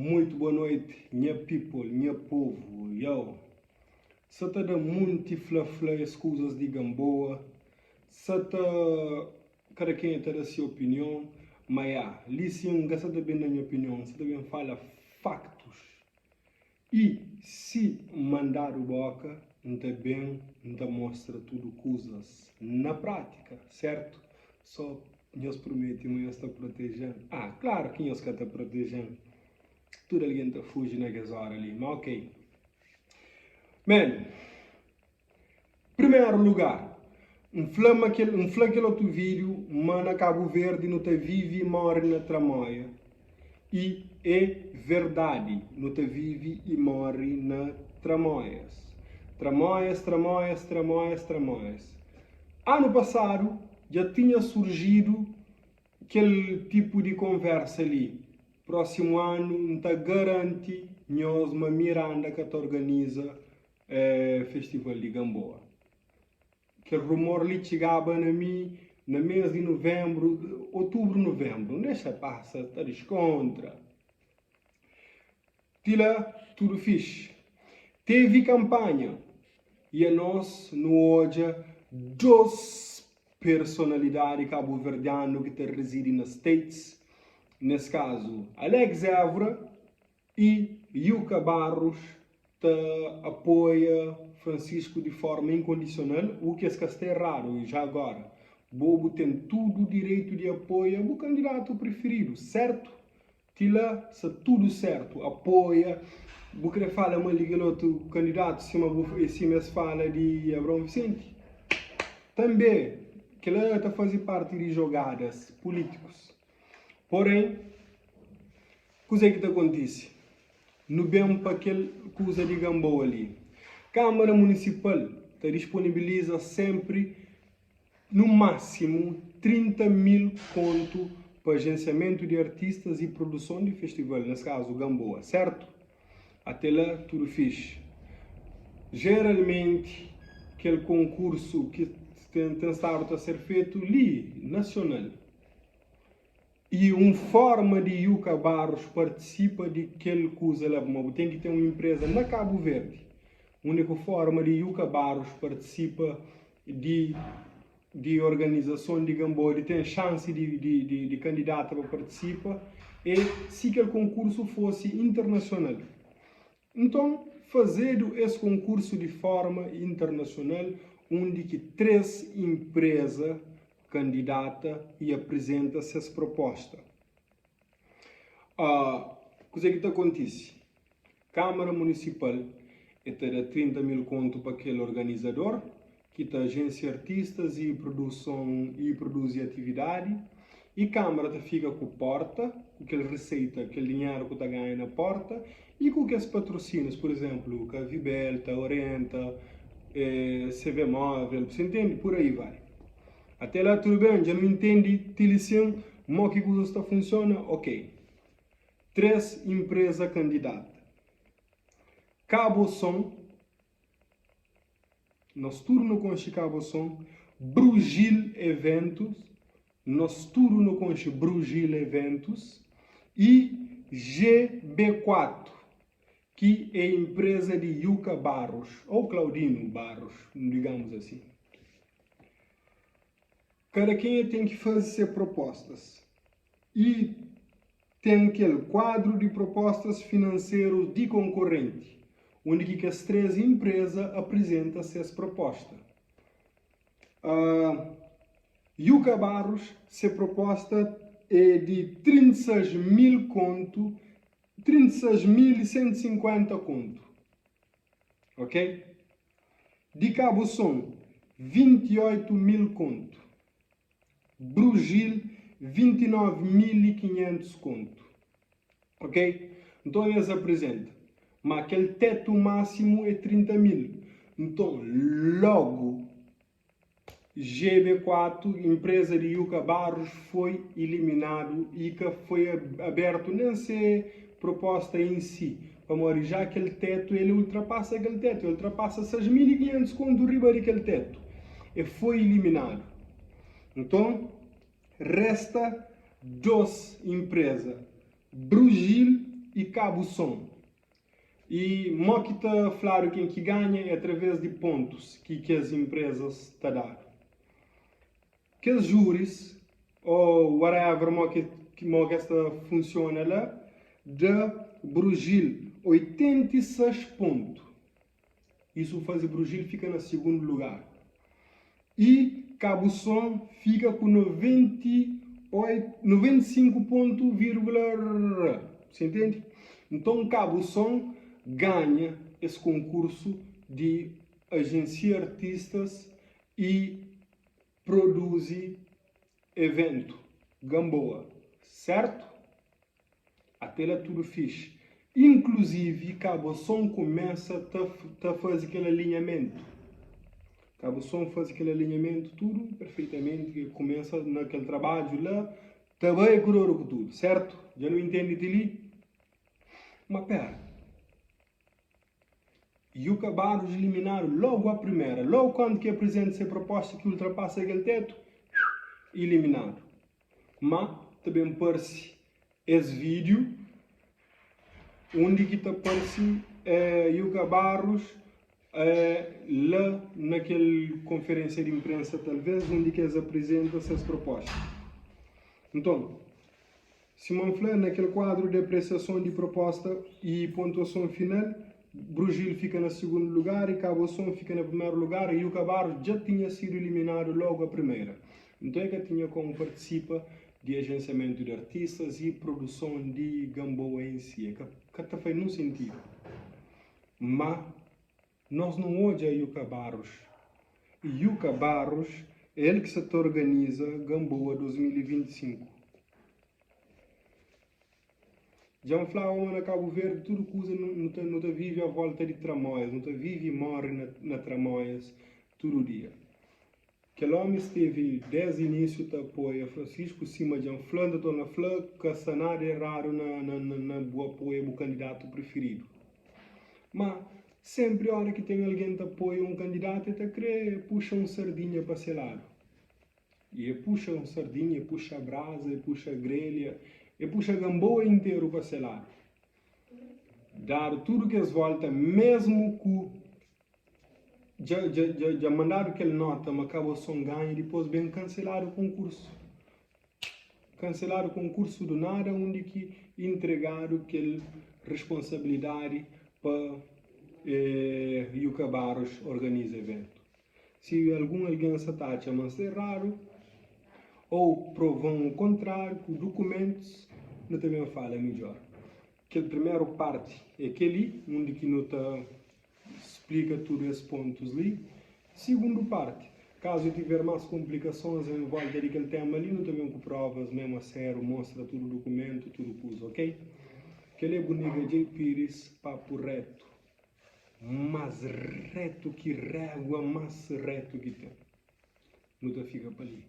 Muito boa noite nha people, nha povo, yo. Sa ta da munti fla fla es kuzas di Gamboa, sa ta kada kenha ta da si opinion, ma ya, li sin N ka sa ta ben da nha opinion, N sa ta ben fala factos. I si N mandadu boka, N ta ben N ta mostra tudu kuzas na prátika, sertu? Só nhos promete ma nhos ta proteje-m. Ah, klaru ki nhos ka ta proteje-m. Tudu algen ta fuji na kes óra li, má ok. Man, Primeru lugar, N fla ma kel N fla kel otu vídiu ma na Kabu Verdi nu ta vive i móre na tramoia. I é verdadi, nu ta vive i móre na tramoias. Tramoias, tramoias, tramoias, tramoias. Anu pasadu dja tinha surjidu kel tipu di konversa li. Prósimu anu N ta garanti nhos ma Miranda ka ta organiza Festival di Gamboa. Kel rumor li txigaba na mi na mês di nuvenbru, otubru, nuvenbru. N dexa pasa, ta diskontra. Ti la, tudu fixi. Tevi kanpanha i anos nu odja dos personalidadi kabuverdianu ki ta rizidi na States, nes kazu Alex Évora I Yuka Barros ta apoia Francisco di forma inkondisional, u ki es ka sta erradu, i já agora, bo bu ten tudu direitu di apoia bu kandidatu prifiridu, sertu? Ti la sta tudu sertu, apoia, bu kre fala mal di kel otu kandidatu sima bu sima es fala di Abraão Vicente? Tanbe, kila ta fazi parti di jogadas pulitikus. Porém, kuzê ki ta kontise? Nu ben pa kel kuza di Gamboa li. Kâmara Munisipal ta disponibiliza sénpri nu másimu 30 mil kontu pa ajensiamentu di artistas i produson di festival, nes kazu Gamboa, sértu? Até la tudu fixi. Jeralmenti kel konkursu ki ten stadu ta ser fetu li, nasional. I un forma di Yuka Barros partisipa di kel kuza la, pamodi bu ten ki ten un inpreza na Kabu Verdi. Uniku forma di Yuka Barros partisipa di di organizason di Gamboa, di ten xansi di di di di kandidata pa partisipa, é si kel konkursu fosi internasional. Nton, fazedu es konkursu di forma internasional undi ki 3 inpreza kandidata i aprizenta ses proposta. Kuze ki ta kontise? Kamara Munisipal e ta da 30 mil kontu pa kel organizador ki ta ajensia artistas i produson i produzi atividadi i Kamara ta fika ku porta, ku kel riseita, kel dinheru ku ta ganha na porta i ku kes patrosinius, pur izemplu, Kavibel ta orienta, CV Móvel, bu sa intendi? Pur aí vai. Até la tudu ben, dja nu intendi ti li sin mo ki kuzas ta funsiona? Ok. 3 inpreza kandidata. Kabo Son, nos tudu nu konxe Kabo Son, Brugil Eventus, nos tudu nu konxe Brugil Eventus, i GB4, ki é inpreza di Yuka Barros, ou Claudino Barros, digamos assim. Kada kenha ten ki faze se propostas i ten kel kuadru di propostas finanseru di konkorenti, undi ki kes 3 inpreza aprizenta ses proposta. Yuka Barros se proposta é di 36 mil kontu, 36.150 kontu, ok? Di Cabo Son, 28 mil kontu. Brugil, 29.500 kontu. Ok? Nton es aprizenta ma kel tetu másimu é 30 mil. Nton, logu GB4, inpreza di Yuka Barros, foi iliminadu y ka foi abertu nen se proposta en si, pamodi ja kel tetu, el ultrapasa kel tetu, el ultrapasa 6.500 kontu riba di kel tetu, e foi iliminadu. Nton, resta 2 inpreza, Brugil. i Cabo Son. I mo ki ta fladu ken ki ganha é através di pontus ki kes inprezas ta dadu. Kes juris o whatever mo ki mo ki es ta funsiona la da Brugil 86 pontu. Isu faze Brugil fika na sigundu lugar. I Cabo Son fika ku 98, 95 pontu virgula rrr. Você entende? Nton Cabo Son ganha es konkursu di ajensia artistas i produzi eventu Gamboa, sertu? Ate la tudu fixi. Inkluzivi Cabo Son kumesa ta ta fazi kel alinhamentu. Cabo Son fazi kel alinhamentu tudu perfeitamenti ke kumesa na kel trabadju la ta bai ku dodu ku tudu, sertu? Dja nu intendi ti li? Ma pera. Yuka Barros iliminadu logu a primera. Logu kantu ki aprizenta se proposta ki ultrapasa kel tetu, iliminadu. Ma ta ben parse es vídiu undi ki ta parse Yuka Barros la na kel konferensia di inprensa talvês undi ki es aprizenta ses proposta. Nton, Sima N fla, na kel kuadru di apresiason di proposta y pontuason final, Brugil fika na sigundu lugar y Kaboson fika na primeru lugar y Yuka Barros dja tinha sidu iliminadu logu a primeira. Nton e ka tinha komu partisipa di ajensiamentu di artistas y produson di Gamboa en si. E ka ta fai nun sentidu. Ma nos nu odja Yuka Barros. Y Yuka Barros é el ki sa ta organiza Gamboa 2025. Dja N flaba ma na Kabu Verdi tudu kuza nu ta nu ta vive a volta di tramóias, nu ta vive i móre na na tramóias tudu dia. Kel ómi stevi désdi inísiu ta apoia Francisco, sima dja N fla, N ta torna fla, ka sta nada eradu na na na bu apoia bu kandidatu prifiridu. Má, sénpri óra ki ten algen ta apoia un kandidatu el ta krê puxa un sardinha pa se ladu. I e puxa un sardinha, e puxa braza, e puxa grelha, e puxa Gamboa interu pa se ladu. Dadu tudu kes volta, mesmu ku dja, dja, dja, dja mandadu kel nota ma Kaboson ganha, dipos ben kanseladu konkursu. Kanseladu konkursu du nada undi ki intregadu kel responsabilidadi pa eh, Yuka Barros organiza eventu. Si algun algen sa ta atxa ma N sta eradu ô prova-m o kontráriu ku dukumentus, nu ta ben fala midjór. Kel primeru parti é kel-li, undi ki nu ta splika tudu es pontus li. Sigundu parti, kazu tiver más konplikasons en volta di kel tema li, nu ta ben ku provas memu a sériu, mostra tudu dukumentu, tudu kuza, ok? Kel-li é bu nigga Djey Pires, papu retu. Más retu ki régua más retu ki ten. Nu ta fika pa li.